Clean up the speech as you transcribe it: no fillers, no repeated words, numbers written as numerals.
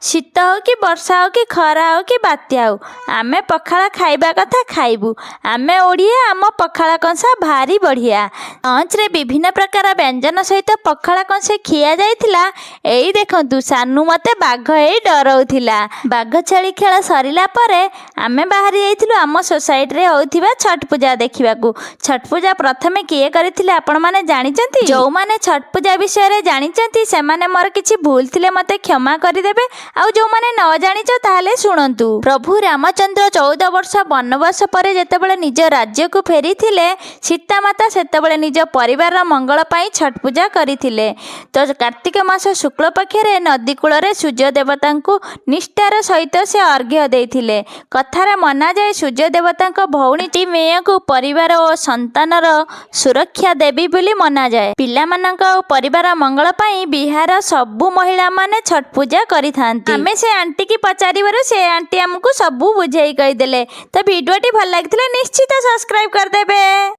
ଶୀତ ହଉ କି ବର୍ଷା ହଉ କି ଖରା ହଉ କି ବାତ୍ୟା ହଉ, ଆମେ ପଖାଳ ଖାଇବା କଥା ଖାଇବୁ। ଆମେ ଓଡ଼ିଆ, ଆମ ପଖାଳ କଂସା ଭାରି ବଢ଼ିଆ। ଲଞ୍ଚରେ ବିଭିନ୍ନ ପ୍ରକାର ବ୍ୟଞ୍ଜନ ସହିତ ପଖାଳ କଂସେ ଖିଆ ଯାଇଥିଲା। ଏଇ ଦେଖନ୍ତୁ, ସାନୁ ମୋତେ ବାଘ ହେଇ ଡରଉଥିଲା। ବାଘ ଛେଳି ଖେଳ ସରିଲା ପରେ ଆମେ ବାହାରି ଯାଇଥିଲୁ ଆମ ସୋସାଇଟିରେ ହେଉଥିବା ଛଟ୍ ପୂଜା ଦେଖିବାକୁ। ଛଟ୍ ପୂଜା ପ୍ରଥମେ କିଏ କରିଥିଲେ, ଆପଣମାନେ ଜାଣିଛନ୍ତି? ଯେଉଁମାନେ ଛଟ୍ ପୂଜା ବିଷୟରେ ଜାଣିଛନ୍ତି, ସେମାନେ ମୋର କିଛି ଭୁଲ ଥିଲେ ମୋତେ କ୍ଷମା କରିଦେବେ। ଆଉ ଯେଉଁମାନେ ନ ଜାଣିଛ, ତାହେଲେ ଶୁଣନ୍ତୁ। ପ୍ରଭୁ ରାମଚନ୍ଦ୍ର 14 ବର୍ଷ ବନବାସ ପରେ ଯେତେବେଳେ ନିଜ ରାଜ୍ୟକୁ ଫେରିଥିଲେ, ସୀତା ମାତା ସେତେବେଳେ ନିଜ ପରିବାରର ମଙ୍ଗଳ ପାଇଁ ଛଟ୍ ପୂଜା କରିଥିଲେ। ତ କାର୍ତ୍ତିକ ମାସ ଶୁକ୍ଳ ପକ୍ଷରେ ନଦୀ କୂଳରେ ସୂର୍ଯ୍ୟ ଦେବତାଙ୍କୁ ନିଷ୍ଠାର ସହିତ ସେ ଅର୍ଘ୍ୟ ଦେଇଥିଲେ। କଥାରେ ମନାଯାଏ, ସୂର୍ଯ୍ୟ ଦେବତାଙ୍କ ଭଉଣୀଟି ମେୟକୁ ପରିବାର ଓ ସନ୍ତାନର ସୁରକ୍ଷା ଦେବୀ ବୋଲି ମନାଯାଏ। ପିଲାମାନଙ୍କ ଓ ପରିବାର ମଙ୍ଗଳ ପାଇଁ ବିହାର ସବୁ ମହିଳାମାନେ ଛଟ୍ ପୂଜା କରିଥାନ୍ତି। ଆମେ ସେ ଆଣ୍ଟିକି ପଚାରିବାରୁ ସେ ଆଣ୍ଟି ଆମକୁ ସବୁ ବୁଝେଇ କହିଦେଲେ। ତ ଭିଡ଼ିଓଟି ଭଲ ଲାଗିଥିଲେ ନିଶ୍ଚିତ ସବସ୍କ୍ରାଇବ୍ କରିଦେବେ।